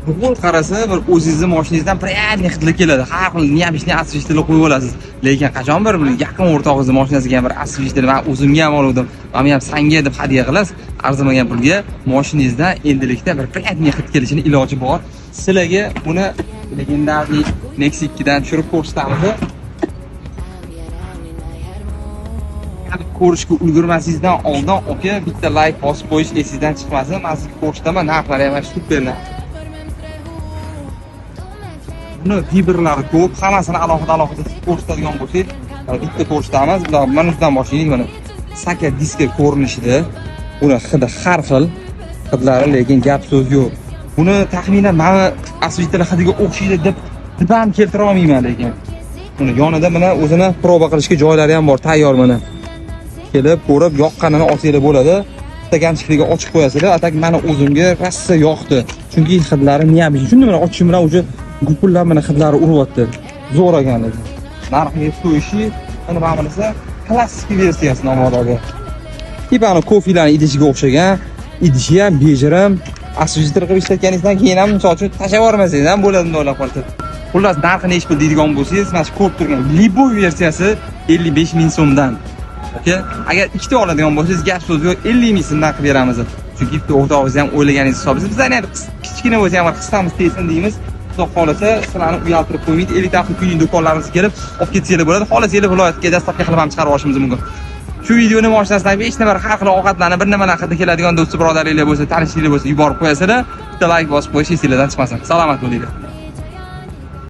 Nuqul qarasa, bir o'zingizni mashinangizdan приятный hidlar keladi. Har xil необычный освежитель lar qo'yib olasiz. Lekin qachon bir yaqin o'rtog'ingizni mashinasiga ham bir освежитель, man o'zimga ham oluvdim, mana ham sanga deb hadya qilasiz, arzimagan pulga mashinangizdan endilikda bir приятный hid kelishini iloji bor. Sizlarga buni легендарный Nexia 2 dan tushirib ko'rsatamiz. Ko'rishga ulgurmasingizdan oldin, aka, bitta layk bosib qo'yish esingizdan chiqmasin. Men sizga ko'rsataman, narxlari ham super narx. Buni fibrlari ko'p, hammasini alohida alohida ko'rsatadigan bo'lsak, bitta ko'rsatamiz. Bular mana shundan boshlaylik, mana Saka diska ko'rinishida. Buni hidi har xil hidlari, lekin gap so'z yo'q. Buni taxminan mana освежитель hidiga o'xshaydi deb ham keltira olmayman, lekin uni yonida mana o'zini proba qilishga joylari ham bor, tayyor mana. Kelib ko'rib, yoqqanini olsanglar bo'ladi. Stakanchiklarga ochib qo'yasizlar. A так mani o'zimga rosa yoqdi. Chunki hidlari необычный. Shunda mana ochishim bilan уже gupillab mana hidlari uryapti. Zo'r ekan lekin. Narxiga стоящий, mana bunisi klassik versiyasi nomodagi. Типа kofelarni idishiga o'xshagan, idishi ham bejirim. Освежитель qilib ishlatganingizdan keyin ham, misol uchun, tashlab yubormasangiz ham bo'ladi bunday o'ylab qolsa. Xullas, narxi nechi pul deydigan bo'lsangiz, mana shu ko'rib turgan любой versiyasi 55 ming so'mdan. Aka, agar ikkita oladigan bo'lsangiz, gap so'z yo'q, 50 ming so'mdan qilib beramiz. Chunki bitta o'rtog'ingizni ham o'ylaganingiz hisoblaysiz. Bizlarni ham kichkina bo'lsa ham bir hissamiz tegsin deymiz. Xudo xohlasa, sizlarni uyaltirib qo'ymaydi. 50 ta kuyning do'konlarimizga kelib olib ketsanglar bo'ladi. Xohlasanglar, viloyatga доставка qilib ham chiqarib olishimiz mumkin. Shu videoni moshinasidan 5 nafar har xil ovqatlarni bir nimalar hidi keladigan do'sti birodarlar bo'lsa, tanishlar bo'lsa yuborib qo'yasizlar. Bitta layk bosib qo'yish esinglardan chiqmasin. Salomat bo'linglar.